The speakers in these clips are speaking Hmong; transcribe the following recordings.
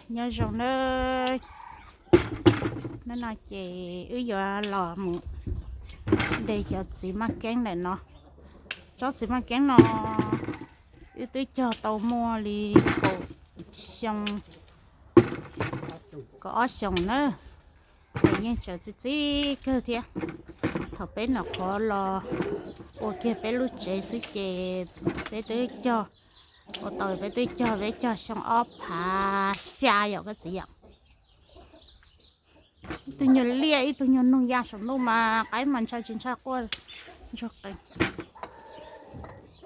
Nyob zoo nawb. Hnub no ces wb yuav los mus de cov txiv maj keeb ntawm no. Tsob txiv maj keeb no wb twb cog tau muaj li kaum xyoo, kaum ob xyoos na, ces yeej tseem txi txiv kawg thiab. Thaum peb nyuam qhuav los ua kiag peb lub tsev xwb ces peb twb cog, ua tau peb twb cog, peb cog xyoo ob phav xya yom koj txiv yom. Ib tug nyuag liaj ib tug nyuag noog ya saum ntuj mas qaib mas ntshai tsis ntshai quaj ntsuag qees.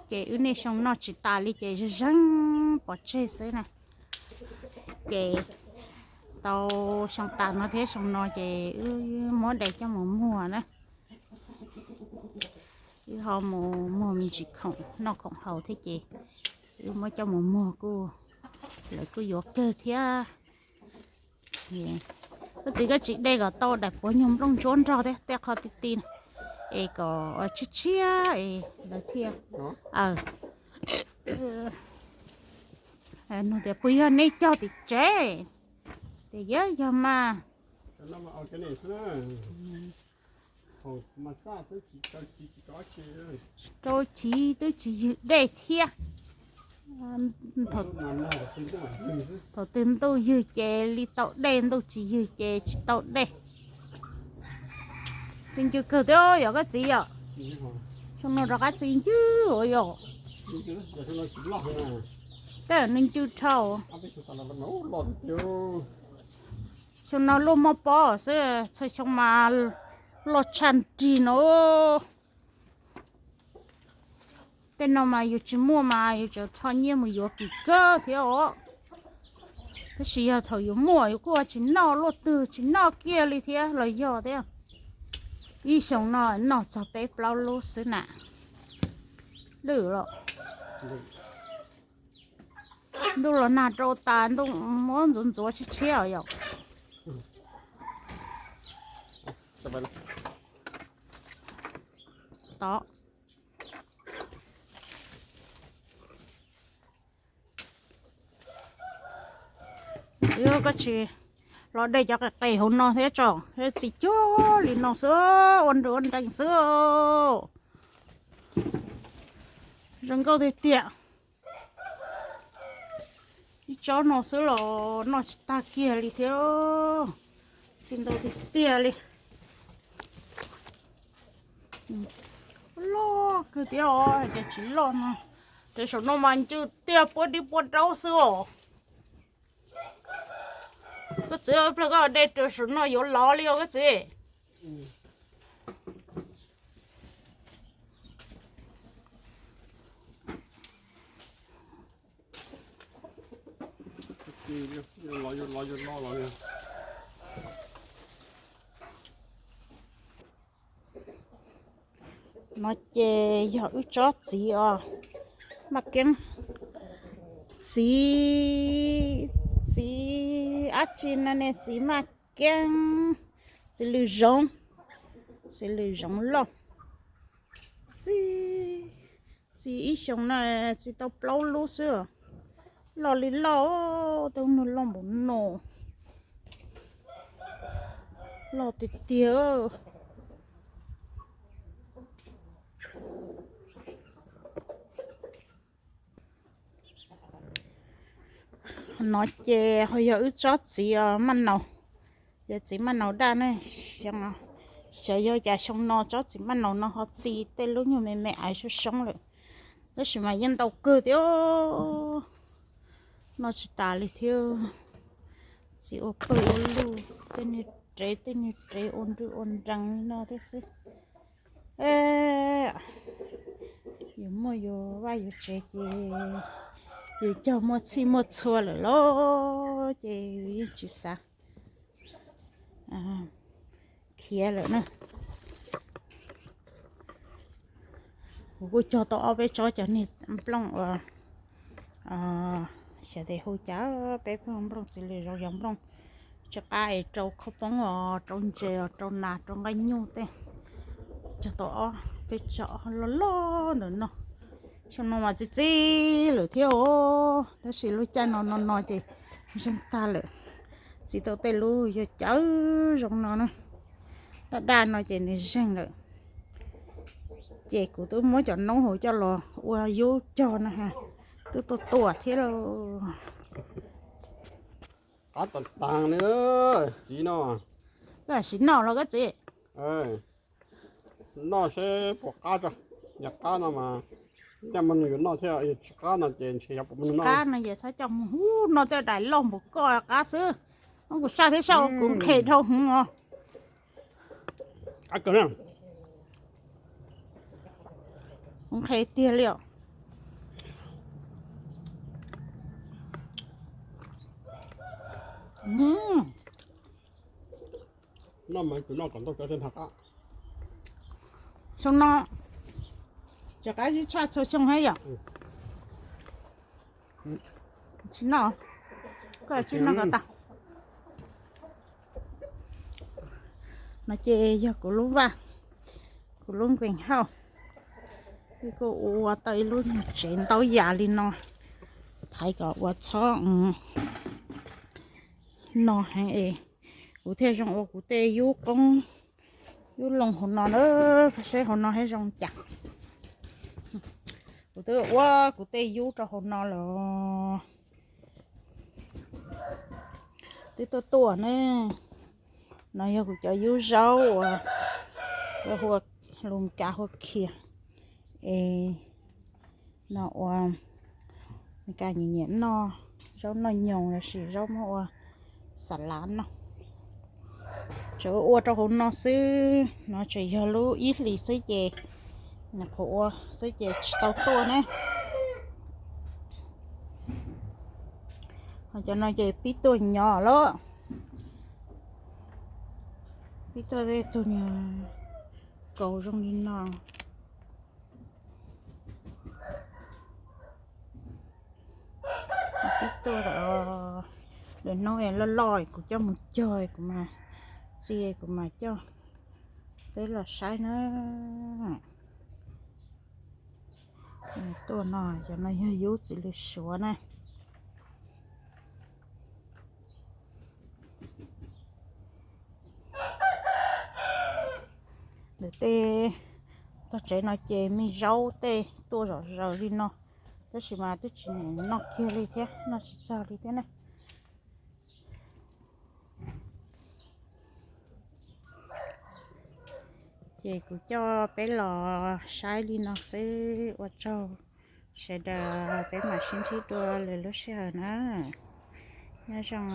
Ces wb niaj xyoo noj tsis tas li ces zeeg zeeg pov tseg xwb na. Ces tau xyoo tas no thiab xyoo no ces wb muab de coj mus muag na. Wb ho mus muag me ntsis khoom noj khoom haus thiab ces wb muab coj mus muag kuj, lawv kuj yuav kawg thiab. Koj txiv koj tsis de kom tau daim puav nyuag nplooj ntsuab nrog thiab tej qho ti ti na, es kom tshiab tshiab es lawv thiaj, aw, nug tias puas yog nej cog tim tsev, tias yog yog mas. Rau chiv twb tsis ywg dej thiab. Thaum twg ntuj ywg ces li tau dej, ntuj tsis ywg ces tsis tau dej. Txi ncw kawg thiab yog koj txiv yom. Xyoo no rov qab txi ncw ua yog. Tej nws ncw dhau. Xyoo no luaj mob pob xwb, txhua xyoo mas loj tshaj nrig no. Tej no mas yus tsis muaj mas yus tseem rho nyiaj mus yuav kim kawg thiab os. Tab sis yog thaum yus muaj yus kuj tsis noj luaj twg, tsis noj kiag li thiab los yog thiab. Ib xyoo no noj txog peb plaub lub xwb na. Lwj los ntuj los nag rau tas ntuj muab ntxuav ntxuav tshiab tshiab os yom. Tod. Koj tsis los de cov qis qis hauv no thiab tso, txi cuag li no xwb, ua nrws ua nrees xwb. Zoo nkauj tiag tiag. Ib tsob no xwb los noj tsis tag kiag li thiab. Txi ntau tiag tiag li. Loj kawg thiab os, hais tias tsis loj no. Raws saum no mas ncw tiag puab dib puab daub xwb os. Koj txiv, ib pliag koj de raws saum no yuav lov li os koj txiv. No ces yog wb tsob txiv os, maj keeb, txiv, txiv dab tsi no ne, txiv maj keeb, txiv lws zoov, txiv lws zoov loj. Txiv, txiv ib xyoos no txiv tau plaub lub xwb, loj li loj, tej nws loj npaum no, loj tiag tiag. No ces ho yog wb tsob txiv maj naus, yog txiv maj naus daj ne. Xyov yog cas xyoo no tsob txiv maj naus no ho txi tej lub nyuag me me aiv soob soob lawm, tab sis mas yeej ntau kawg thiab, noj tsis tas li thiab. Txiv ua pawg ua luj, tej niag rev tej niag rev ua nrwg ua nrees li no thiab xwb. Yus muaj yus vaj yus tsev ces yus cog muaj txhij muaj txhua lawm los ces yus yeej tsis xav khiav lawm na. Kuv kuj cog tau ob peb tsob cov niag nplooj uas xyov tes hu cas, peb pheej nplooj txiv lws zoov, yog nplooj tsw qab es rau khaub poob os, rau ntses os, rau nas, rau nqaij nyuj tej. Cog tau ob peb tsob loj loj ntawm no, Xyoo no mas txi txiv lawm thiab os, tab sis lub caij no no no ces zeeg tag lawm. Txiv tau tej lub yog cawv zoo no na, daj daj no ces nws zeeg lawm. Ces kuv twb muab cov noob hauv coj los ua yub cog na ha, twb tuaj tuaj thiab lauj. Qab tas taag li txiv no. Koj sim noj los koj txiv? Noj seb puas qab tso. Yog qab no mas coj mus nws yuav noj thiab, yog tsis qab no ces ntshe yog puas mus noj. Qab no ces txhob coj mus, ub, noj tej daim loj npaum koj qab xwb. Kuv saj thiab saj kuv nqhes dhau hwv os. Kuv nqhes tiag li os. Noj mas kuv noj kom ntau cov thiaj nrog qab. Xyoo no cov qab zib tshaj txhua xyoo thiab yom. Tsis noj, koj tsis noj kom tag. No ces yog kuv lub vaj, kuv lub nqeeg hauj. Kuv ua tau ib lub tsev ntaub yas li no, thaiv kom ua txhob no heev es kuv thiaj zoo ua kuv tej yub qoob yub loo hauv no na. Koj saib hauv no thiab zoo cas. Kuv twb ua kuv tej yub rau hauv no lawm. Twb tuaj tuaj ne. No yog kuv cov yub zaub uas hu, lus Meskas hu khias, es no ua Meskas nyiam nyiam noj, zaub noj nyoos lossis zaub muab ua xa lav noj. Tsuas ua rau hauv no xwb, no tseem yog lub ib hlis xwb ces, nws qhuav ua xwb ces tsis tau tuaj ne. Ho cov no ces pib tuaj nyob lawm. Pib tuaj tej tug niag kaus zoo li no. Pib tuaj, lwm hnub loj loj kuv coj mus cog kuv mam txi kuv mam coj peb los saib na. Tuaj no, cov no yog yub txiv lws suav na. Ntawm tej tog tsev no ces me zaub tej tuaj zom zaws li no, tab sis mas twb tsis noj kiag li thiab, noj tsis txog li thiab na. Ces kuv coj peb los saib li no xwb, ua tsaug sawv daws, peb mam sib ntsib dua lwm lub sij hawm na. Nyob zoo.